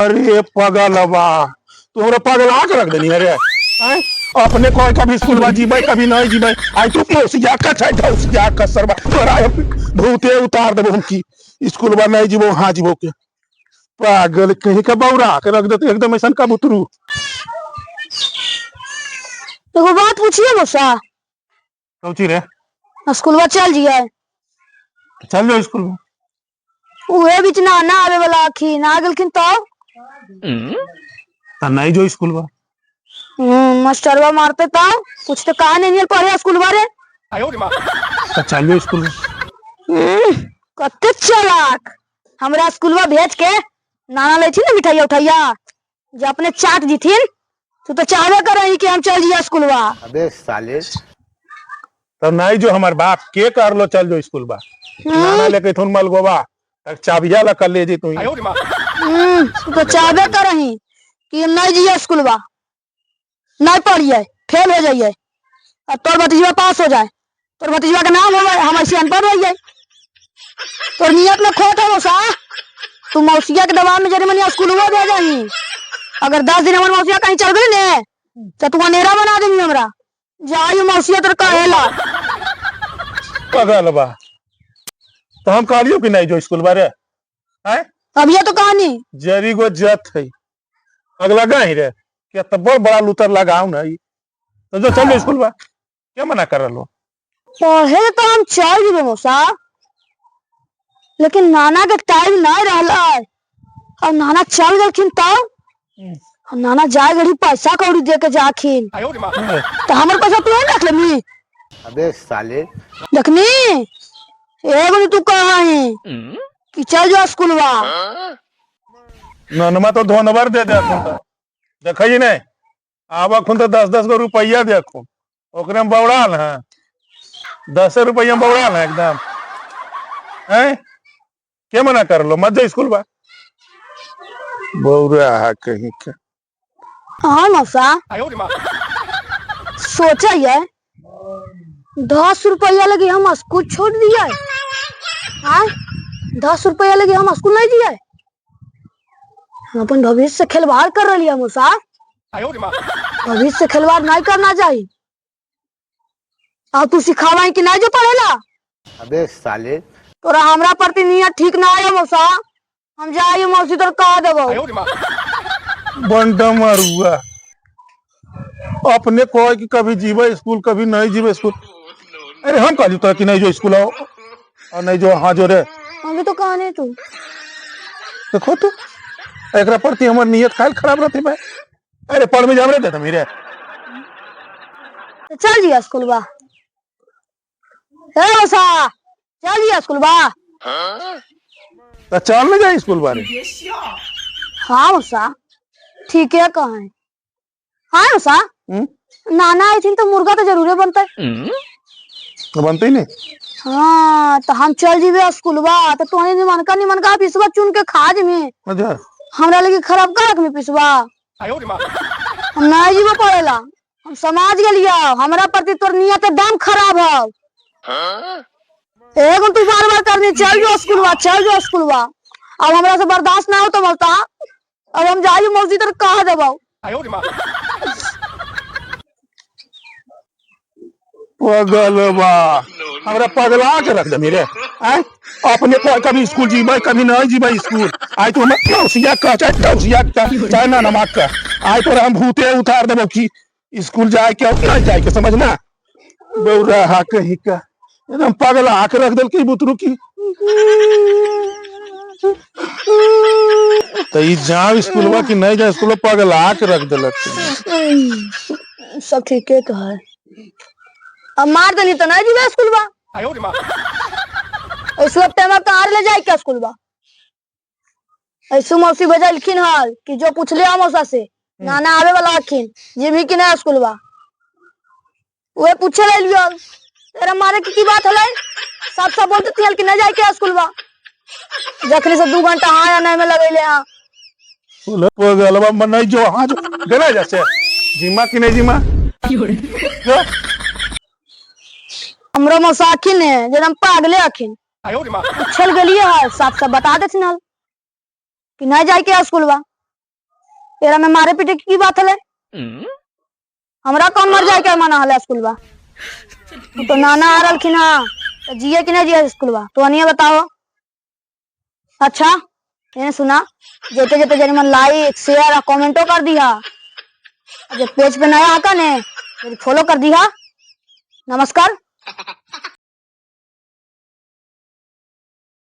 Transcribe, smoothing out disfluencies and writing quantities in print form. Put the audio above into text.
अरे पगलवा, तू हमरा पगला के रख देनी अरे। आय, अपने कोई कभी स्कूल बा जीबै, कभी नहीं जीबै। आई तू मौसिया का छै, मौसिया का सरबा तोरा भूते उतार देबो हम की स्कूल बा नहीं जीबो, हाँ जीबो के। पागल कहीं का, बौरा के रख देते एकदम ऐसा कबूतरू। एगो बात पूछिए मौसा। कौची रे? स्कूलवा चल जिए? चल जाओ स्कूल में। उहे बीच ना ना आवे वाला अखिन आ गेलखिन तब? त नहीं जो स्कूल बा। मास्टरवा मारते तब? कुछ तो कहा नहीं पढ़े स्कूल बारे। त चल जो स्कूल में। कते चालाक, हमरा स्कूलवा भेज के नाना लै छी ने मिठाइया उठाइया जे अपने चाट जीथिन। तू तो चाहबे करही कि हम चल जिया स्कूलवा। अबे साले। तब नहीं जो, हमार बाप के कर लो, चल जो स्कूल बा। नाना लेके थुन मलगोबा तक चाबिया ला कर ले जी तू। तू तो चाहबे करही कि हम नहीं जिया स्कूलवा, नहीं पढ़िए, फेल हो जाइए और तोर भतीजवा पास हो जाए, तोर भतीजवा के नाम हो जाए, हम ऐसे अनपढ़ रह जाए। तोर नियत में खोट है मौसा। तू मौसिया के दबाव में जरी मनी स्कूलवा दे जाही। अगर 10 दिन हमर मौसिया कहीं चल गई ने तो तू अनेरा बना देबी हमरा। जाई मौसिया तोर कहेला। पगल बा, तो हम कहलियो कि नहीं जो स्कूल बारे हैं। अब ये तो कहानी जरी गो जत है अगला गाही रे क्या तब बड़ बड़ा लूतर लगाऊ ना ई। तो जो चल स्कूल बा, क्या मना कर रहो? पढ़े तो हम चल जेबे मौसा, लेकिन नाना के टाइम नहीं रहला और नाना चल गेलखिन तब और नाना जाए घड़ी पैसा कौड़ी दे के जाखिन तो हमर पैसा तू रख लेमी? अबे साले। देखनी, एगो नहीं तू कहा है कि चल जा स्कूलवा। ननमा तो धोनबर दे दे तो देखै नहीं आब खुन तो 10-10 गो रुपया देखो, ओकरे में बौड़ाल है, 10 रुपया में बौड़ाल है एकदम हैं। के मना कर लो, मत जा स्कूल बा, बौरा है कहीं के। हाँ मौसा, सोचा ये 10 रुपया लगे हम स्कूल छोड़ दिया। हाँ, 10 रुपया लगे हम स्कूल नहीं दिए। हम अपन भविष्य से खिलवाड़ कर रही है मौसा। भविष्य से खिलवाड़ नहीं करना चाहिए। अब तू सिखावा कि नहीं जो पढ़ेला? अबे साले। तोरा हमरा प्रति नियत ठीक ना आयो मौसा। हम जाइए मौसी तोर कह देबो। बंडा मारुआ, अपने कहे कि कभी जीवे स्कूल, कभी नहीं जीवे स्कूल। अरे हम कहली तो कि नहीं जो स्कूल आओ और नहीं जो, हाँ जो रे। अभी तो कहा तू। देखो तो, एकरा प्रति हमर नियत खाल खराब रहती भाई। अरे पढ़ में जाम रे देता मेरे। तो चल जिया स्कूल बा। ए मौसा, चल जिया स्कूल बा। तो चल न जाए स्कूल बारे। हाँ मौसा, ठीक है कहा है। हाँ मौसा। नाना आई थी तो मुर्गा तो जरूरे बनता। तो बनते ही नहीं। हाँ, तो हम चल जीवे स्कूल बा तो तोहनी निमनका निमनका पिसवा चुन के खा जमी। अच्छा। हमरा लगी खराब का रखमी पिसवा? हम नहीं जीवे पड़ेला, हम समाज गेलियो। हमरा प्रति तोर नियत एकदम खराब है। एगो तू बार बार करनी चल जो स्कूल बा, चल जो स्कूल बा। अब हमरा से बर्दाश्त ना हो तो बोलता। अब हम जाई मौसी तर कह देबो। पगलवा, हमरा पगला के रख दे मेरे। आय, अपने को कभी स्कूल जीबै, कभी नहीं जीबै स्कूल। आय तो हम मौसिया का चाहे मौसिया का चाहे ना नमाक का, आय तो हम भूते उतार देबो की स्कूल जाए के नहीं जाए के, समझना? बौरा हा कहीं का, एकदम पगला के रख देल की बुतरू की। तो ई जाओ स्कूलवा कि नहीं जाओ स्कूलवा, पगला के रख देलक। सब ठीक है कहा है। अब मार देनी तो नहीं जीवे स्कूल बा। ऐसु अब टाइम कहाँ ले जाए क्या स्कूल बा? ऐसु मौसी भेजलखिन हल कि जो पूछले हम मौसा से नाना आवे वाला अखिन जिमी कि नहीं स्कूल बा, उहे पूछे ले लियो। तेरा मारे की बात हलै? सब सब बोलते थी कि नहीं जाए क्या स्कूल बा। जखनी से 2 घंटा हाँ या नहीं में लगैले। हाँ। पगलवा मन नहीं जो, हाँ जो गेला जैसे जिमा कि नहीं जिमा जो। हमरो मौसा अखिन है जे हम पागले अखिन। पूछल गेलिए है, साफ साफ बता देथिन हल कि नहीं जाए के स्कूल बा। एरा में मारे पीटे की बात हले? हमरा कौन मर जाए के मना हले स्कूल बा? तू तो नाना आ रहलखिन हा, तो जिए कि नहीं जिए स्कूल बा, तो अनिए बताओ। अच्छा, ये सुना, जेते जेते जरी मन लाइक शेयर और कमेंटो कर दिया और जब पेज पे नया आका ने फॉलो कर दिया। नमस्कार।